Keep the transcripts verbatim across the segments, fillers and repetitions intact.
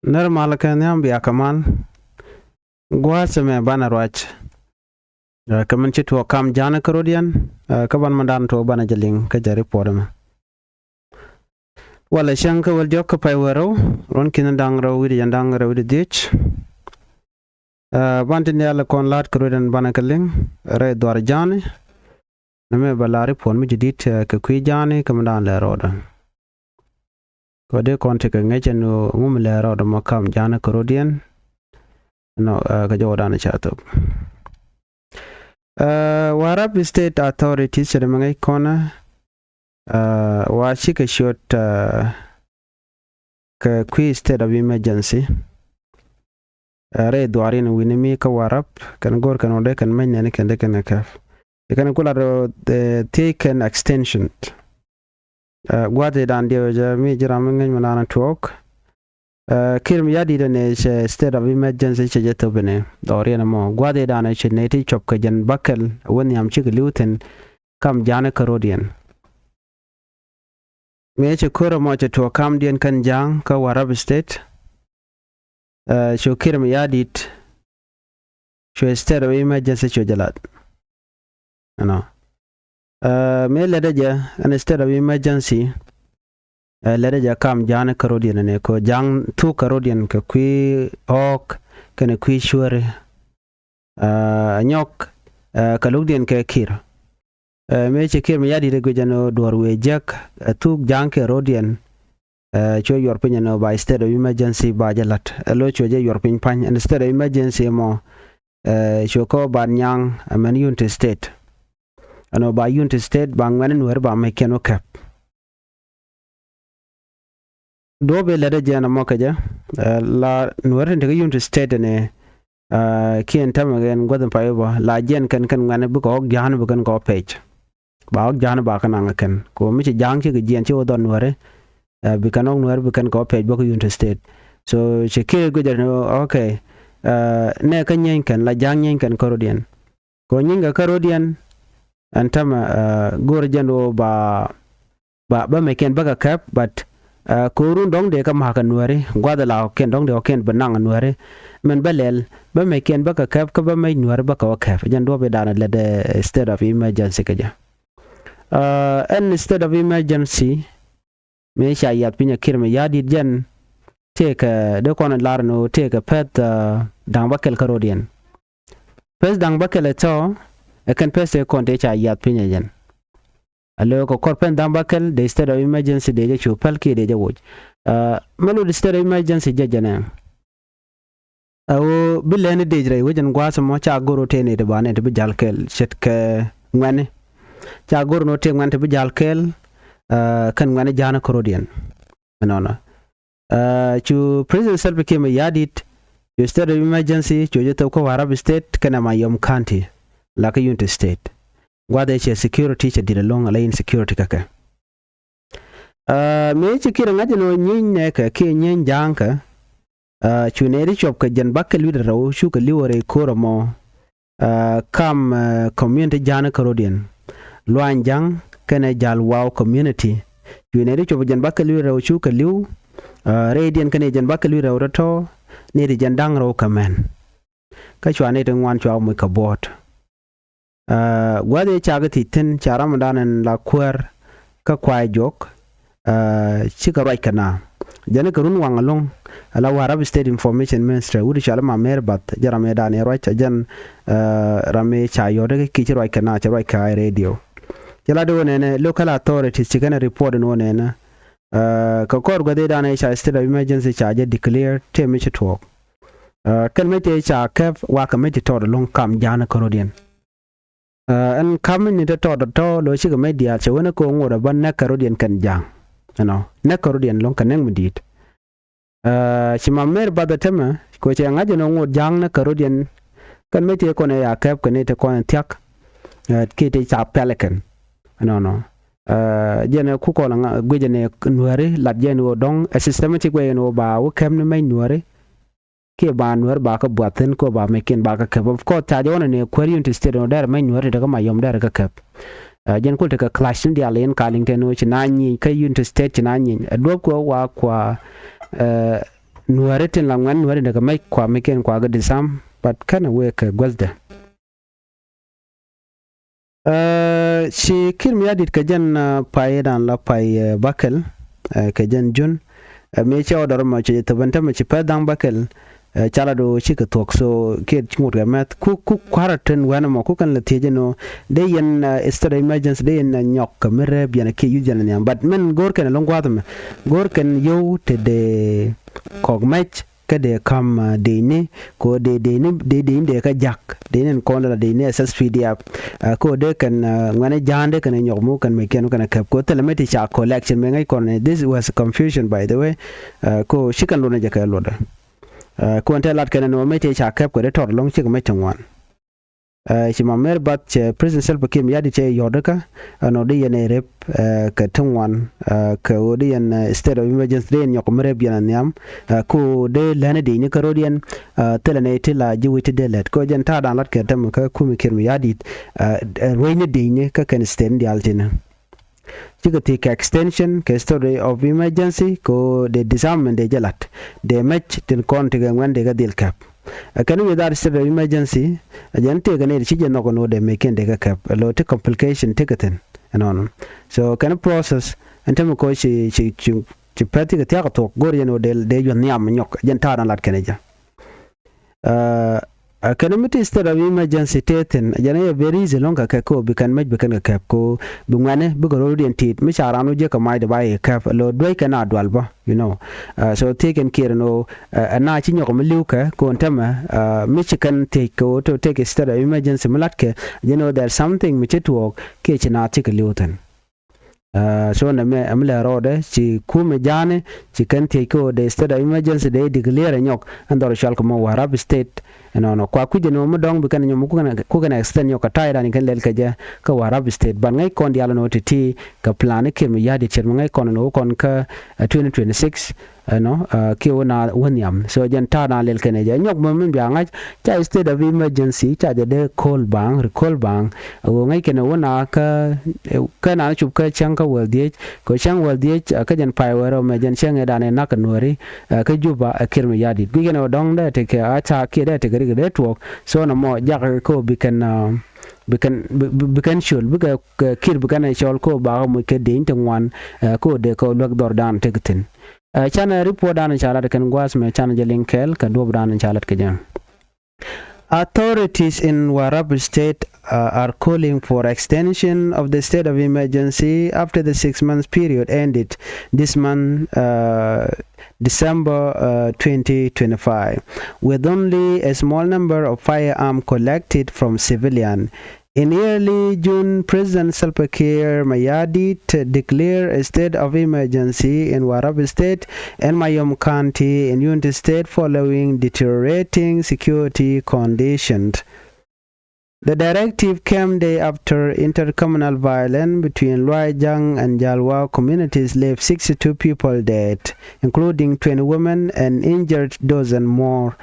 Nɛr mal kɛ nhiam bia kɛ mal. Gua̱a̱th ɛmɛ banɛ ruac. Ɛ, kɛ min ci tuɔɔk kam ja̱a̱n kä rɔ̱diɛn, ɛ, kä ban mindan tuɔɔk banɛ jɛ liŋ kä jɛ ripɔt ɛmɛ. Walɛ cäŋ kä wäl diɔ̱k kä pay wä rɛw, ruɔ̱n ki̱n da̱ŋ rɛw wi̱cdɛ jɛn da̱ŋ rɛw wi̱cdɛ dhiec. Ɛ, ban tin diaal kɔn la̱t kä rɔ̱diɛn banɛ kɛ liŋ rɛy dhuar ja̱a̱ni. Nɛmɛ bɛ la̱r i̱ puɔ̱n mi ji̱ di̱t, ɛ, kɛ kui̱ ja̱a̱ni kä mi da̱a̱n lɛ rɔɔdɛ. Kɛ dee kɔn tekɛ ŋäc ɛn ɣöö ŋu mi lɛ rɔɔdɛ mɔ kam ja̱a̱ni kä rɔ̱diɛn. Nɔ, ɛ, kɛ jɔwä da̱a̱n ca thop. Ɛ, Warap State authorities cɛ dee mi ŋäc kɔnɛ, ɛ, wa cikɛ ciöt, ɛ, kɛ kui̱ state of emergency. Ɛ, rɛy dhuaar in wi̱ni mi kä Warap kɛn go̱r kɛn wä dee kɛn mec nɛni kɛn dee kɛn kɛ kɛp. Ɛ, kɛn ku lat rɔ, ɛ, thiec kɛn extension. Ɛ, gua̱th i̱ da̱a̱n diɛw jɛ mi ji̱ ram mi ŋäc mi naan tuɔɔk. Ɛ, Kiir Mayardit ɛn ɛ cɛ state of emergency cɛ jɛ thop ɛn ɛ dhɔriɛn ɛmɔ. Gua̱th i̱ da̱a̱n ɛ cɛ nɛy ti cuɔp kɛ jɛn bäkɛl wä nhiam cikɛ li̱w thi̱n kam ja̱a̱ni kä rɔ̱diɛn. Mëë cɛ ko̱r ɛmɔ cɛ tuɔɔk kamdiɛn kɛn ja̱a̱ŋ kä Warap State. Ɛ, cu Kiir Mayardit, cu state of emergency cu jɛ lat. Ɛnɔ. Ɛ, mëë lätdɛ jɛ ɛn state of emergency, ɛ, lätdɛ jɛ kam ja̱a̱ni kä rɔ̱diɛn ɛn ɛ kɛ ja̱a̱ŋ thuk kä rɔ̱diɛn kɛ kui̱ ɣɔ̱ɔ̱k kɛnɛ kui̱ cuääri. Ɛ, nyɔk, ɛ, kɛ lukdiɛn kɛ Kiir. Ɛ, mëë ci Kiir Mayardit ɛ guic ɛn ɣöö duɔ̱ɔ̱r wëë jiäk, ɛ, thuk ja̱a̱ŋ kɛ rɔ̱diɛn. Ɛ, cuɛ yuɔr piny ɛn ɣöö ba state of emergency ba jɛ la̱t. Ɛ, lo̱c cuɛ jɛ yuɔr piny pa̱ny ɛn state of emergency mɔ. Ɛ, cuɛ kɔ ba nyaŋ ɛmɛn Unity State. Ɛn ɣöö ba Unity State ba ŋuɛ̈ni Nuääri ba mɛckiɛn wä kɛp. Duɔ̱ɔ̱p i̱ lätdɛ jɛ ɛn ɛmɔ kɛ jɛ, ɛ, la Nuääri tin te kä Unity State ɛn ɛ, ɛ, kiɛn täämɛ ɛn guäth in pay wä bä, la jiɛn kɛn kɛn ŋuɛ̈ni bikɛ ɣɔ̱k ja̱a̱n bi kɛn kɛ ɣɔ̱k pɛc. Ba ɣɔ̱k ja̱a̱n ba kɛ naŋ kɛn. Kɛ ɣöö mi ci ja̱a̱ŋ cikɛ jiɛn ci wä dhɔr Nuääri, ɛ, bi kɛn ɣɔ̱k Nuääri bi kɛn kɛ ɣɔ̱k pɛc bä kä Unity State. So ci Kiir guic ɛn ɣöö, okay, ɛ, nɛ kä nyieeny kɛn, la ja̱a̱ŋ nyieeny kɛn kä rɔ̱diɛn. Kɛ ɣöö nyieeny kɛ kä rɔ̱diɛn, ɛn täämɛ, ɛ, go̱o̱rä jɛn ɣöö ba, ba, bä mɛckiɛn bä kɛ kɛp, but, ɛ, ko̱o̱run dɔ̱ŋ dee kä ma̱a̱k kɛ Nuääri, gua̱th la ɣɔ̱kiɛn dɔ̱ŋ dee ɣɔ̱kiɛn bi naŋ Nuääri. Min bä lɛl, bä mɛckiɛn bä kɛ kɛp, kä bä mɛc Nuääri bä kɛ wä kɛp. Jɛn duɔ̱ɔ̱p i̱ da̱a̱n lätdɛ state of emergency kɛ jɛ. Ɛ, ɛn state of emergency, mëë ca yiath piny ɛ Kiir Mayardit jɛn, tëëkɛ, dee kɔn lar ni ɣöö tëëkɛ pɛth, ɛ, da̱ŋ bäkɛl kä rɔ̱diɛn. Pɛth da̱ŋ bäkɛl ɛ tɔ̱, ɛ kɛn pɛth tëë kɔn tëë ca yiath piny ɛ jɛn. A lo̱o̱ kɛ kɔr pɛn da̱ŋ bäkɛl, dee state of emergency dee jɛ cu päl kiɛ dee jɛ woc. Ɛ, mɛ lot state of emergency jɛ jɛn ɛ. Ɛ ɣöö bi lɛni dec rɛy wec ɛn gua̱a̱th ɛmɔ ca go̱r ɣöö tëë nɛy ti ba nɛy ti bi ja̱l kɛɛl ce̱tkɛ ŋuɛ̈ni. Ca go̱r ɣöö tëë ŋuɛ̈ni ti bi ja̱l kɛɛl, ɛ, kɛn ŋuɛ̈ni ja̱a̱n kä rɔ̱diɛn. Ɛnɔnɔ. Ɛ, cu President Salva Kiir Mayardit, cu state of emergency, cu jɛ thop kä Warrap State kɛnɛ Mayom County, la kä Unity State. Gua̱th ëë cɛ security cɛ di̱t ɛlɔ̱ŋ, ala insecurity kä kɛ. Ɛ, mëë ci Kiir ɛ ŋa̱c ɛn ɣöö nyieeny nɛɛkɛ kiɛ nyieeny ja̱a̱ŋkɛ, ɛ, cu nɛy ti cuɔp kɛ jɛn bäkɛl wi̱cdɛ rɛw cukɛ li̱w rɛy ko̱r ɛmɔ, ɛ, kam, ɛ, community ja̱a̱n kä rɔ̱diɛn. Luany Ja̱ŋ kɛnɛ Ja̱l Waw community. Cu nɛy ti cuɔp jɛn bäkɛl wi̱cdɛ rɛw cukɛ li̱w, ɛ, rɛydiɛn kɛnɛ jɛn bäkɛl wi̱cdɛ rɛw tɔ̱tɔ̱, nɛy ti jɛn da̱ŋ rɛw kɛ mɛn. Kä cua nɛy ti ŋuan cua moc kɛ buɔ̱ɔ̱t. Ɛ, gua̱th ëë cakɛ thiec thi̱n ca ramdan ɛn la kuäär kä kuay juɔk, ɛ, cikɛ ruac kɛ na. Jɛn kɛ run waŋ ɛlɔ̱ŋ, ala Warrap State Information Minister, wut cɔal Mamer Bath, jɛn ram ëë dan ëë ruac, jɛn, ɛ, ram ëë ca yɔt kɛ kiɛ ci ruac kɛ na, ci ruac kɛ ay radio. Ci la di wä nɛnɛ, local authorities ci kɛn report ɛn wä nɛnɛ. Ɛ, kɛ kɔr gua̱th ëë dan ëë ca state of emergency ca jɛ declare, tëë mi ci tuɔɔk. Ɛ, kɛn mec tëë ca kɛp, wakɛ mec ti tɔɔt ɛlɔ̱ŋ kam ja̱a̱n kä rɔ̱diɛn. Ɛ, ɛn ka̱m ni te tɔɔt tɔ̱ lo̱ cikɛ mec diaal cɛ wen ɛ kɛ ŋot ɛ bä näk kɛ rɔ̱diɛn kɛn ja̱a̱ŋ. Ɛnɔ, näk kɛ rɔ̱diɛn ɛlɔ̱ŋ kɛ näk mi di̱i̱t. Ɛ, ci Mamer Bath ɛ tämɛ, kɛ cɛ ŋa̱c ɛn ɣöö ŋot ja̱a̱ŋ näk kɛ rɔ̱diɛn. Kɛn mec tëë kɔn ɛ ya kɛp kɛ ni te kɔn ɛ thia̱k. Ɛ, kiɛ te ca pɛl ɛ kɛn. Ɛnɔnɔ. Ɛ, jɛn ɛ ku kɔn ɛ ŋa-, guic ɛn ɛ Nuääri, lat jɛn ɣöö dɔ̱ŋ, ɛ systematic way ɛn ɣöö ba wä kɛp ni mec Nuääri. Kiɛ ba Nuäär ba kä buath thi̱n kɛ ba mɛckiɛn ba kä kɛp. Of course, ca jɛ wä nɛ ni kuäär Unity State nɔ dɛr mɛc Nuäär ti te kä Mayom dɛr kä kɛp. Ɛ, jɛn kul te kɛ clash ni diaal in ka liŋ tɛn ɣöö ci na nyieny kä Unity State ci na nyieny. Ɛ duɔ̱p kɛ wa kua, ɛ, Nuääri tin la ŋuɛ̈n, nuääri dee kɛ mec kua mec kɛn kua kɛ disarm, but kɛnɛ wëë kɛ guäthdɛ. Ɛ, ci Kiir Mayardit kɛ jɛn, ɛ, pay dan la pay, ɛ, bäkɛl, ɛ, kɛ jɛn jun. Ɛ, mëë cɛ ɣöö dɔr mɔ cɛ jɛ thöp ɛn tämɛ ci pɛth da̱ŋ bäkɛl, ɛ, ca la do̱ cikɛ thuɔ̱k, so kiɛ ci ŋot kɛ mɛth. Ku, ku kua̱rä tin wɛn mɔ, ku kɛn la thiec ɛn ɣöö dee yɛn, ɛ, state of emergency, dee yɛn, ɛ, nyɔk kɛ mi rɛp yɛn kiɛ yuth yɛn nhiam. But min go̱o̱r kɛn ɛlɔ̱ŋ gua̱a̱th ɛmɛ, go̱o̱r kɛn yio̱w te dee kɔk mɛc, kä dee ka̱m, ah, dee ni, kɛ ɣöö dee, dee ni, dee, dee ni dee kä jak, dee ni ɛn kɔn la dee ni S S P D F. Ah, kɛ ɣöö dee kɛn, ah, ŋuɛ̈ni ja̱a̱n dee kɛn nyɔk mu kɛn mec kɛn kɛn kɛp, kɛ ɣöö thilɛ mec ti ca collection, mec ŋäc kɔn ni, this was confusion, by the way. Ah, kɛ ɣöö ci kɛn luɔt ni jɛ kɛ luɔt. Ah, kɛ ɣöö ɛn te lat kɛn ni mec ti ca kɛp kɛ dee tɔt ɛlɔ̱ŋ cikɛ mec ti ŋuan. Ɛ, ci Mamer Bath cɛ President Salva Kiir Mayardit cɛ yɔ̱t kä ɛn ɣöö dee yɛn ɛ rep, ɛ, kɛ ti ŋuan, ɛ, kɛ ɣöö dee yɛn, ɛ, state of emergency dee yɛn nyɔk mi rep yɛn a nhiam, ɛ, kɛ ɣöö dee lɛni di̱i̱ni kä ro̱d yɛn, ɛ, thilɛ nɛy ti la ji̱ wi̱c ti dee lɛt. Kɛ ɣöö jɛn ta̱a̱ da̱a̱n lat kɛ tämɛ kä kumi Kiir Mayardit, ɛ, ɛ, ruecni di̱i̱ni kä kɛn state ni diaal tini. Cikɛ thiec kɛ extension kɛ state of emergency kɛ ɣöö dee disarmament dee jɛ la̱t. Dee mec tin kɔn ti kɛ ŋuɛ̈n dee kɛ dhil kɛp. Ɛ kɛn without state of emergency, ɛ jɛn tëëkɛ nɛy ti ci jɛ nhɔk ɛn ɣöö dee mec kiɛn dee kɛ kɛp. Ɛ lo̱ ti complication ti kɛ thi̱n ɛnɔnɔ. So kɛn process ɛn tämɛ kɛ ɣöö ci, ci, ci, ci pɛth cikɛ thia̱k ɛ thuɔ̱k go̱o̱r yɛn ɣöö dee, dee yuɔ̱th nhiam nyɔk. Ɛ jɛn ta̱a̱ da̱a̱n lat kɛn ɛ jɛ. Ɛ, ɛ kɛn mi ti state of emergency tëë thi̱n, jɛn ɛ very easy ɛlɔ̱ŋ kɛ kɛ kɛ ɣöö bi kɛn mec bi kɛn kɛ kɛp kɛ ɣöö bi ŋuɛ̈ni bikɛ ro̱o̱diɛn ti̱i̱t mi ca raan wä jiäk kɛ mac dee ba yɛ kɛp, ɛ lo̱ duäc kɛn a dual bä, you know. Ɛ, so thiec kɛn Kiir ɛn ɣöö, ɛ, ɛn a ci nyɔk mi li̱w kɛ kɛ ɣöö ɛn tämɛ, ɛ, mi ci kɛn thiec kɛ ɣöö to take state of emergency mi la̱tkɛ, jɛn ɣöö there's something mi ci tuɔɔk kiɛ ci naath cikɛ li̱w thi̱n. Ɛ, so nɛmɛ ɛ mi lɛ rɔɔdɛ ci kumɛ ja̱a̱ni ci kɛn thiec kä ɣöö dee state of emergency dee declare ɛ nyɔk ɛn dhɔr cɔal kɛ mɔ Warrap State. Ɛnɔnɔ kua kui̱c ɛn ɣöö mi dɔ̱ŋ bi kɛn nyɔm ku kɛn, ku kɛn extend nyɔk kɛ ta̱a̱ dan kɛn lɛl kɛ jɛ kä Warrap State. But ŋäc kɔn diaal ɛn ɣöö ti̱ti̱ kɛ plan ni Kiir Mayardit ce̱t mi ŋäc kɔn ɛn ɣöö kɔn kä, ɛ, twenty twenty-six. Ɛnɔ, ɛ, kiɛ wä na wä nhiam. So jɛn ta̱a̱ na lɛl kɛn ɛ jɛ nyɔk mɛ min bia ŋa̱c ca state of emergency ca jɛ dee ko̱l baŋ, ri ko̱l baŋ. Ɛ ɣöö ŋäc kɛn ɛ wä na kä, ɛ, kä na cop kä cäŋ kä wäl dhiec. Kɛ cäŋ wäl dhiec, ɛ, kä jɛn pay wɛr ɛ mɛ jɛn cäŋ ɛ dan ɛ nak kɛ nuääri, ɛ, kä Juba, ɛ, Kiir Mayardit. Guic kɛn ɛ wä dɔ̱ŋ dee tekɛ a ca kiɛ dee tekɛ rik dee tuɔɔk. So nɔmɔ jak kɛ ɣöö bi kɛn, ɛ, bi kɛn, bi, bi, bi kɛn col, bikɛ, kɛ Kiir bi kɛn ɛ cɔl kɛ ɣöö bakɛ moc kɛ dieny ti ŋuan, ɛ, kɛ ɣöö dee kɛ luäk dhɔr dan tek thi̱n. Ɛ, canɛ report dan ca lat kɛn gua̱a̱th mɛ canɛ jɛ liŋ kɛɛl kɛ duɔ̱p dan ca lat kɛ jɛ. Authorities in Warrap State, uh, are calling for extension of the state of emergency after the six months period ended this month, uh, December, uh, twenty twenty-five, with only a small number of firearms collected from civilian. In early June, President Salva Kiir Mayardit declared a state of emergency in Warrap State and Mayom County in Unity State following deteriorating security conditions. The directive came day after intercommunal violence between Luai Jang and Jalwa communities left sixty-two people dead, including twenty women, and injured dozen more.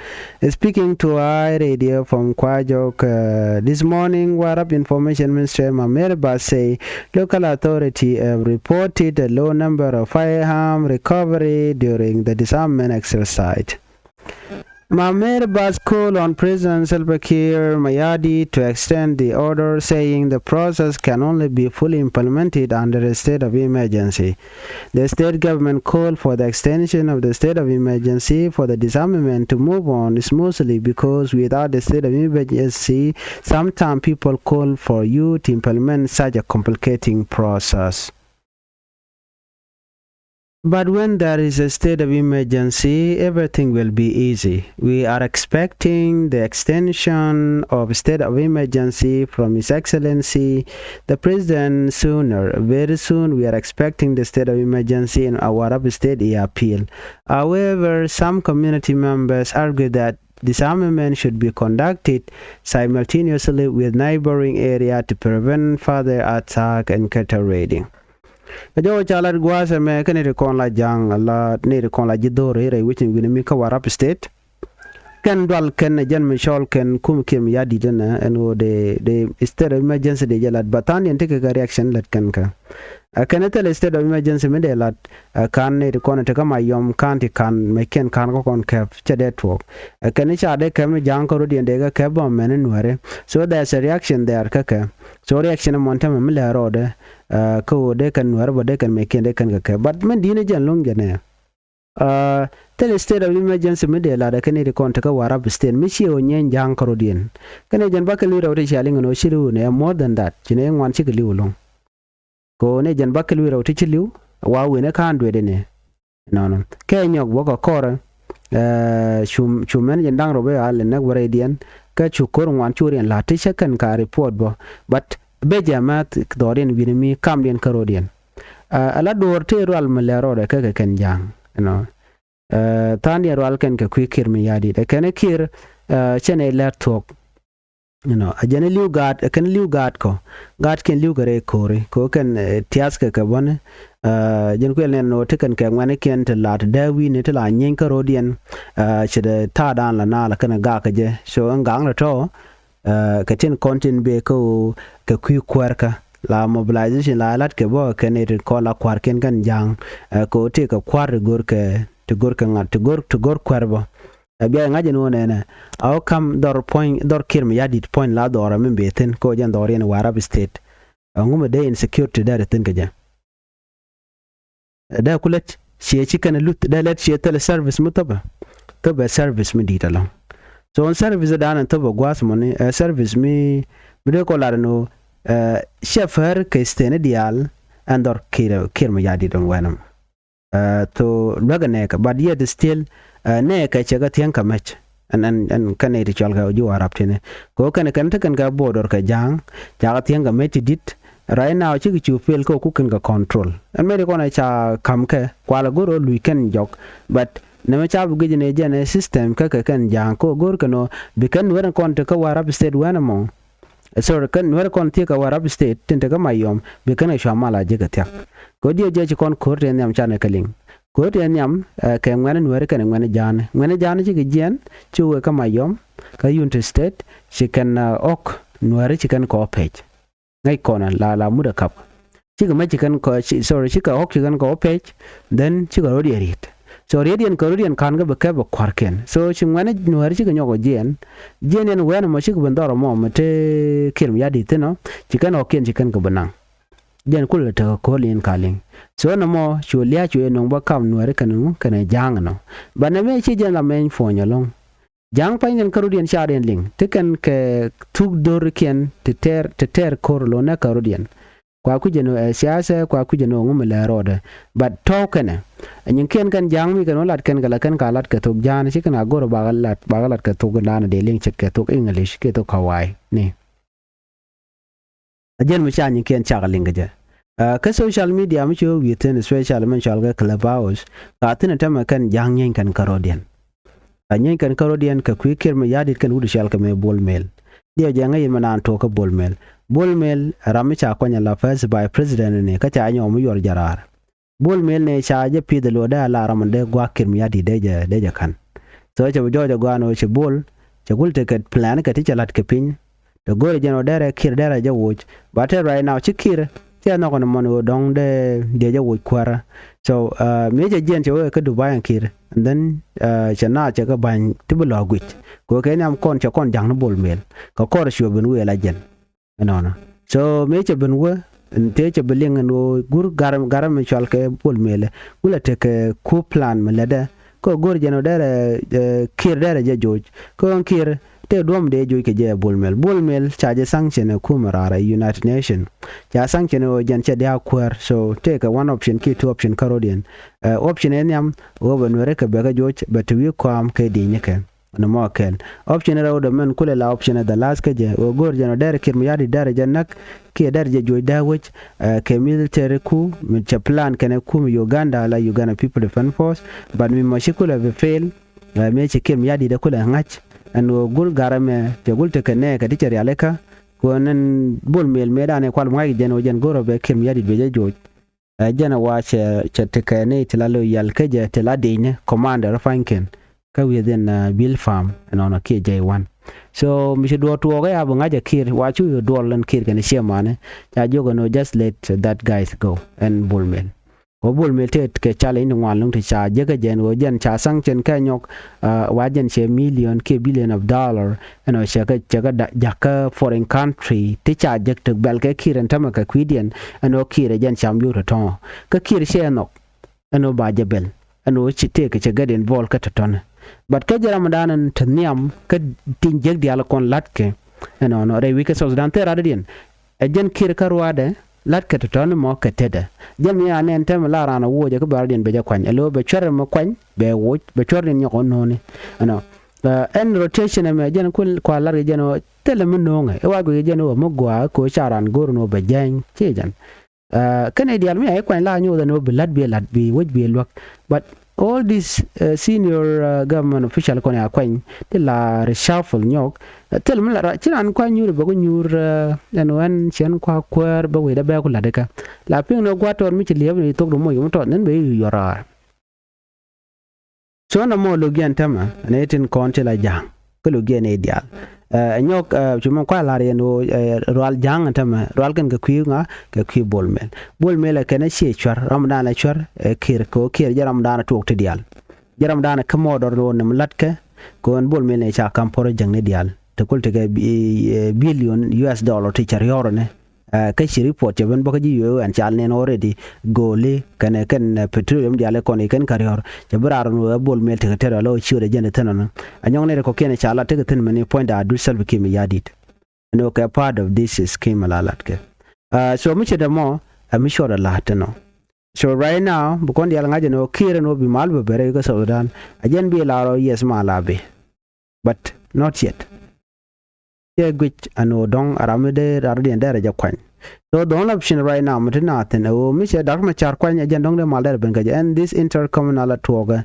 Speaking to I Radio from Kwajok, uh, this morning, Warrap Information Minister Mamer Bath say local authority have reported a low number of firearm recovery during the disarmament exercise. Mamer Bath call on President Salva Kiir Mayardit to extend the order, saying the process can only be fully implemented under a state of emergency. The state government called for the extension of the state of emergency for the disarmament to move on smoothly, because without the state of emergency, sometimes people call for you to implement such a complicating process. But when there is a state of emergency, everything will be easy. We are expecting the extension of state of emergency from His Excellency the President sooner. Very soon, we are expecting the state of emergency in our Warrap State, he appealed. However, some community members argue that disarmament should be conducted simultaneously with neighboring area to prevent further attack and cattle raiding. Kä jɔwä ca lat gua̱a̱th ɛmɛ kä ni ti kɔn la ja̱ŋ la ni ti kɔn la ji̱ dho̱r rɛy rɛy wecin wi̱ni mi kä Warrap State. Kɛn dual kɛn ɛ jɛn mi cɔl kɛn kum Kiir Mayardit ɛnɛ ɛn ɣöö dee, dee state of emergency dee jɛ lat, but tha̱a̱ŋdiɛn tekɛ kɛ reaction lät kɛn kɛ. Ɛ kɛn thilɛ state of emergency mi dee lat, ɛ ka̱n nɛy ti kɔn tekä Mayom County, ka̱n mɛckiɛn ka̱n kä kɔn kɛp cɛ dee tuɔɔk. Ɛ kɛn ca dee kɛp mi Ja̱a̱ŋ kä rɔ̱diɛn dee kɛ kɛp bä mɛn Nuääri. So there's a reaction there kä kɛ. So reaction ɛmɔ tämɛ mi lɛ rɔɔdɛ, ɛ kä ɣöö dee kɛn Nuääri bä dee kɛn mɛckiɛn dee kɛn kɛ kɛp. But min di̱i̱n ɛ jɛn lo̱ŋ jɛ nɛ. Ɛ thilɛ state of emergency mi dee lat ɛ kɛn nɛy ti kɔn tekä Warrap State mi ciɛ ɣöö nyɛny Ja̱a̱ŋ kä rɔ̱diɛn. Kɛn ɛ jɛn bä kɛ li̱w rɛw ti cia liŋ ɛn ɣöö ci li̱w nɛ more than that, ci nɛ ŋuan cikɛ li̱w lo̱ŋ. Kɛ ɣöö nɛ jɛn bä kɛ li̱w rɛw ti ci li̱w wa wen ɛ ka̱n duet ɛnɛ. Nɔnɔ kɛ nyɔk bä kɛ kɔrɛ, ɛ cu, cu mɛn jɛn da̱ŋ rɛw bä al ɛ näk bä rɛydiɛn. Kä cu ko̱r ŋuan cu riɛn la̱t ti cä kɛn ka report bä. But bɛ jɛ mɛ dhɔriɛn wi̱ni mi kamdiɛn kä rɔ̱diɛn. Ɛ ala duɔ̱ɔ̱r tëë rual mi lɛ rɔɔdɛ kä kɛ kɛn Ja̱a̱ŋ, you know. Ɛ tha̱a̱ŋdiɛn rual kɛn kɛ kui̱ Kiir Mayardit ɛ kɛn ɛ Kiir, ɛ cɛn ɛ lɛr thuɔ̱k. You know, a jɛn li̱w gaat, a kɛn li̱w gaat kɔ. Gaat kɛn li̱w kɛ rɛy ko̱ri kɛ kɛn, ɛ, tiath kɛ kɛ bäni. Ɛ jɛn kuɛl nɛn nɔ ti kɛn kɛ ŋuɛ̈ni kiɛn ti la ti dee wi̱ni ti la nyieeny kä ro̱diɛn. Ɛ cɛ dee ta̱a̱ da̱a̱n la naal kɛn gak kɛ jɛ. So ɛn gaŋ lɛ tɔ̱, ɛ kɛ tin kɔn tin bee kä ɣöö kɛ kui̱ kuäärkä la mobilization la lat kɛ bä kɛn nɛy ti kɔn la kua̱rkiɛn kɛn Ja̱a̱ŋ. Ɛ kɛ ɣöö tëë kɛ kua̱r ti go̱r kɛ, ti go̱r kɛ ŋa̱t, ti go̱r, ti go̱r kuäär bä. Ɛ bia ŋa̱c ɛn ɣöö nɛnɛ a wä ka̱m dhɔr puɔ̱ny, dhɔr Kiir Mayardit puɔ̱ny la dhɔrɛ mi bee thi̱n kä jɛn dhɔriɛn Warrap State. Ɛŋu mi dee insecurity dee ri thi̱n kɛ jɛ? Ɛ dee ku lät ciɛ ci kɛn luth, dee lät ciɛ thilɛ service mi thopɛ. Thopɛ service mi di̱i̱t ɛlɔ̱ŋ. So ɛn service dan ɛn thopɛ gua̱a̱th mɔni ɛ service mi, mi dee kɔ lat ɛn ɣöö, ɛ, ciɛ fäär kɛ state ni diaal ɛn dhɔr Kiir, Kiir Mayardit ɛn wɛnɛ mɔ. Ɛ tho luäk ɛ nɛɛkɛ, but yet still, ɛ nɛɛkɛ cɛ kɛ thiäŋ kɛ mɛc. Ɛn, ɛn, ɛn kɛn nɛy ti cɔl kɛ ji̱ Warrap tini kɛ ɣöö kɛn, kɛn te kɛn kɛ border kɛ Ja̱a̱ŋ. Ca kɛ thiäŋ kɛ mɛc ti di̱t. Right now cikɛ cu fail kä ku kɛn kɛ control. Ɛn mɛc ti kɔn ɛ ca ka̱m kɛ kualɛ go̱r ɣöö luc kɛn jɔk. But nɛmɛ ca bi guic ni jɛn ɛ system kä kɛ kɛn Ja̱a̱ŋ kä go̱r kɛn ɣöö bi kɛn Nuäär kɔn te kä Warrap State wɛn ɛmɔ. Sorry, kɛn Nuäär kɔn thiek kɛ Warrap State tin te kä Mayom, bi kɛn kɛ cua mal a ji̱ kɛ thia̱k. Kɛ diɛ jɛ ci kɔn ko̱r tëë nhiam canɛ kɛ liŋ. Ko̱r tëë nhiam, ɛ, kɛ ŋuɛ̈ni Nuääri kɛnɛ ŋuɛ̈ni Ja̱a̱ni. Ŋuɛ̈ni Ja̱a̱ni cikɛ jiɛɛn, ci wee kä Mayom, kä Unity State, ci kɛn, ɛ, ɣɔ̱k Nuääri ci kɛn kɛ ɣɔ̱ pec. Ŋäc kɔn la, la mut ɛ kap. Cikɛ mɛ ci kɛn kɔ, ci, sorry, cikɛ ɣɔ̱k ci kɛn kɔ pec, then cikɛ ro̱diɛn riet. So riet yɛn kɛ ro̱diɛn ka̱n kä bi kɛp ɛ kua̱rkiɛn. So ci ŋuɛ̈ni Nuääri cikɛ nyɔk ɛ jiɛɛn. Jiɛɛn yɛn wɛn ɛmɔ cikɛ ben dhɔr ɛmɔ mɛ te Kiir Mayardit thi̱n ɔ, ci kɛn ɣɔ̱kiɛn ci kɛn kɛ bi naŋ. Jɛn kulɛ tekɛ ko̱r li̱n ka liŋ. So nɔmɔ cu lia̱a̱ cu yɛ nöŋ bä kam Nuääri kɛnɛ ŋu kɛnɛ Ja̱a̱ŋ ɛnɔ. Banɛ mëë ci jɛn la mɛny puɔ̱ny ɛlɔ̱ŋ. Ja̱a̱ŋ pa̱nydiɛn kä ro̱diɛn ca̱riɛn liŋ ti kɛn kɛ thuk do̱rikiɛn ti tɛɛr, ti tɛɛr ko̱r lo̱n nɛ kä ro̱diɛn. Kua kui̱c ɛn ɣöö ɛ siasɛ, kua kui̱c ɛn ɣöö ŋu mi lɛ rɔɔdɛ. But tɔ̱w kɛnɛ ɛ nyiŋkiɛn kɛn Ja̱a̱ŋ mi kɛn wä lat kɛn kɛ la kɛn ka lat kɛ thok Ja̱a̱n ci kɛn a go̱r bakɛ lat, bakɛ lat kɛ thok dan dee liŋ ce̱tkɛ thok English kiɛ thok Kawai ni. A jɛn mi ca nyiŋkiɛn cakɛ liŋ kɛ jɛ. Ɛ kä social media mi ci wä wi̱i̱ thi̱n, especially min cɔal kɛ Clubhouse, ka thi̱n ɛ tämɛ kɛn Ja̱a̱ŋ nyieeny kɛn kä ro̱diɛn. Ɛ nyieeny kɛn kä ro̱diɛn kɛ kui̱ Kiir Mayardit kɛn wut cɔal kɛ mëë Bol Mel. Diɛw jɛ ŋäc in mi naan tuɔɔk kä Bol Mel. Bol Mel ɛ ram mi ca kuany ala first vice president ni kä ca nyɔk mi yuɔr jɛ raar. Bol Mel ni ca jɛ pith ɛ luɔt dee a la ram in dee gua̱a̱k Kiir Mayardit dee jɛ, dee jɛ ka̱n. So cɛ bi jɔɔc ɛ gɔaa ni ɣöö ci Bol cɛ gul tekɛ plan kɛ ti cɛ la̱t kɛ piny. Tɛ go̱o̱rɛ jɛn ɣöö derɛ Kiir derɛ jɛ woc. But te right now ci Kiir cɛ nhɔk ni mɔni ɣöö dɔ̱ŋ dee, dee jɛ woc kuäärä. So, uh, mëë cɛ jiɛn cɛ wee kä Dubai ɛn Kiir. And then, uh, cɛ naath cɛ kɛ ba̱ny ti bi lɔ̱a̱k guic. Kɛ ɣöö kɛ nhiam kɔn cɛ kɔn ja̱ŋ ni Bol Mel. Kɛ kɔr cuɛ ben wee la jɛn. Ɛnɔnɔ. So mëë cɛ ben wee, tëë cɛ bi liŋ ɛn ɣöö gur garɛ, garɛ mi cɔal kɛ Bol Mel. Gulɛ tekɛ ku plan mi lätdɛ. Kä go̱r jɛn ɣöö derɛ, eh, Kiir derɛ jɛ joc. Kä ɣän Kiir tëë duɔ̱m dee joc kɛ jɛ Bol Mel. Bol Mel ca jɛ sanction ɛ kumɛ raar ɛ United Nation. Ca sanction ɛ ɣöö jɛn cɛ dia̱a̱k kuäär. So tëëkɛ one option kiɛ two option kä ro̱diɛn. Eh, option ɛ nhiam ɣöö bɛ Nuɛri kɛ bɛ kɛ joc bɛ te wi̱i̱ kɔam kɛ di̱i̱nyikɛ. Ni mɔ kɛl. Option rɛw dɔ mɛn kulɛ la option ɛ the last kä jɛ. Ɣöö go̱r jɛn ɔ derɛ Kiir Mayardit derɛ jɛ näk kiɛ derɛ jɛ juɔc dee wec, eh, kɛ military ku mi cɛ plan kɛnɛ ku mi Uganda la Uganda People Defense Force. But mi mɔ ci kulɛ bi fail, eh, mëë ci Kiir Mayardit ɛ kulɛ ŋa̱c. Ɛn ɣöö gul garɛ mɛ cɛ gul tekɛ nɛɛkɛ ti cɛ rialikä. Kuɔn ɛn Bol Mel mëë danɛ kual bi ŋa̱c kɛ jɛn ɣöö jɛn go̱r ɔ bɛ Kiir Mayardit bɛ jɛ juɔc. Ɛ jɛn ɛ wa cɛ, cɛ tekɛ ni ti la loyal kä jɛ ti la di̱i̱ni commander pa̱nykiɛn. kä within Bilpam ɛnɔnɔ kiɛ J one. So mi ci duɔɔk tuɔɔk ɛ a bi ŋa̱c ɛ Kiir, wa cu yio̱ duɔl ɛn Kiir kɛn ciɛ manɛ ca jiök ɛn ɣöö just let that guys go ɛn Bol Mel. Kɛ Bol Mel tëë kɛ challenge ti ŋuan lo̱ŋ ti ca jek kä jɛn ɣöö jɛn ca sanction kɛ nyɔk, wa jɛn cɛ million kiɛ billion of dollar ɛn ɣöö cɛ kä, cɛ kä jakä foreign country ti ca jek ti bɛl kɛ Kiir ɛn tämɛ kɛ kui̱diɛn ɛn ɣöö Kiir ɛ jɛn cam yio̱w tɔ̱tɔ̱. Kä Kiir cɛ nhɔk ɛn ɣöö ba jɛ bɛl ɛn ɣöö ci tëëkɛ cɛ get involved kä tɔ̱tɔ̱ni. But kä jɛ ramdan ɛn te nhiam kä tin jek diaal kɔn la̱tkɛ ɛnɔnɔ rɛy wi̱c kä South Sudan thil radɔ̱diɛn. Ɛ jɛn Kiir kä ruaadɛ la̱tkɛ tɔ̱tɔ̱ni mɔ kɛ tetdɛ. Jɛn mi a nɛn tɛmɛ la raan a wuɔcɛ kä bɛ radɔ̱diɛn bɛ jɛ kuany. Ɛ lo̱ bɛ cuɛr ɛmɛ kuany bɛ woc bɛ cuɛr ni nyɔk ɔ no̱o̱ni. Ɛnɔ ɛn rotation ɛmɛ jɛn kua la̱tkɛ jɛn ɔ thilɛ mi no̱o̱ŋɛ. Ɛ wa guic jɛn ɔ mi gɔaa ɛ ko̱ ca raan go̱r ni ɔ bɛ jɛny. Ci jɛn Kä nɛy diaal mi a i̱ kuany la nyoth ɛn ɣöö bi la̱t bi la̱t bi wec bi luäk. But all these senior government official kɔn a kuany ti la reshuffle nyɔk. Thil mi la ci raan kua nyuur bɛ ku nyuur ɛn ɣän ciɛn kua kuäär bä wecdä bɛ ku la̱t ikä. La piŋ ni gua̱a̱th tɔɔr mi ci li̱ep ni thok di moc mi tɔɔth nin bɛ i̱ yuɔr raar. So nɔmɔ lo̱k yɛn tämɛ ni tin kɔn ti la ja̱a̱ŋ kä lo̱k yɛn i̱ diaal. Ɛ nyɔk cu mi kua̱ la̱r yɛn ɣöö rual ja̱a̱ŋ tämɛ rual kɛn kɛ kui̱ ŋa kɛ kui̱ Bol Mel. Bol Mel ɛ kɛn ɛ ciɛ cuɛr ramdan ɛ cuɛr ɛ Kiir kɛ ɣöö Kiir jɛ ramdan ɛ tuɔɔk ti diaal. Jɛ ramdan ɛ kä mɔ dɔr ni ɣöö ni mi la̱tkɛ kɛ ɣöö ɛn Bol Mel ni ca ka̱m puɔ̱r jäŋni diaal ti kul ti kɛ billion U S dollar ti cɛ riɔ̱ɔ̱r ni. Kä ci report cɛ ben bä kä ji̱ U N cal nɛn already go̱o̱li kɛnɛ kɛn petroleum diaal kɔn i̱ kɛn kä riɔ̱r cɛ bi raar ni wee Bol Mel tekɛ tɛr alɔ ciöt ɛ jɛn ɛ thin ɔnɔ. A nyɔŋ nɛr kɔkiɛn ca lat tekɛ thin mɛni puɔ̱nyda a dut Salva Kiir Mayardit. Ɛn ɣöö kɛ part of this scheme ala latkɛ. So mi cɛ dɛ mɔ ɛ mi cuɔt ɛ la̱t thin ɔ. So right now bi kɔn diaal ŋa̱c ɛn ɣöö Kiir ɛn ɣöö bi mal bɛ bɛrɛ ikä South Sudan a jɛn bi lar ɔ yes mal a bi. But not yet. Cɛ guic ɛn ɣöö dɔ̱ŋ a ram mi dee rar diɛn dee rɛ jɛ kuany. So the only option right now mi ti naath thi̱n ɛ ɣöö mi cɛ Dak Macar kuany ɛ jɛn dɔ̱ŋ dee mal dee rɛ ben kä jɛ ɛn this intercommunal a tuɔɔkɛ.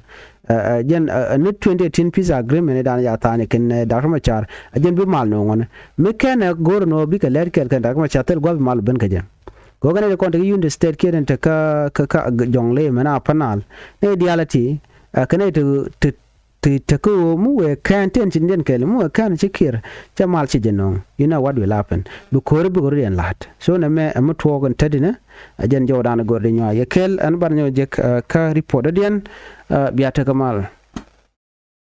Ɛ jɛn ɛ ni twenty eighteen peace agreement i̱ da̱a̱n ca tha̱a̱ny kɛn ɛ Dak Macar ɛ jɛn bi mal ni ɣöö ŋuɔ̱ni mi kɛn ɛ go̱o̱r ɛn ɣöö bikɛ lɛɛt kɛɛl kɛn Dak Macar thil gua̱th bi mal ben kä jɛ. Kɛ ɣöö kɛn ɛ ti kɔn ti kɛ Unity State kiɛ ti te kä kä Jɔŋlei mɛn a Upper Nile ni diaal ɛ ti ɛ kɛn ɛ ti ti ti tekä ɣöö mi wëë kɛn tin ci diɛn kɛl mi wëë kɛn ci Kiir cɛ mal ci jɛ no̱o̱ŋ. You know what will happen? Bi ko̱ri bikɛ rut yɛn la̱t. So nɛ mɛ ɛ mi tuɔɔk in tätdinä. Ɛ jɛn jɔwdan go̱r di nyuac yɛ kɛl ɛn bar nyɔk jek kä report dɔ̱diɛn. Bia tekä mal.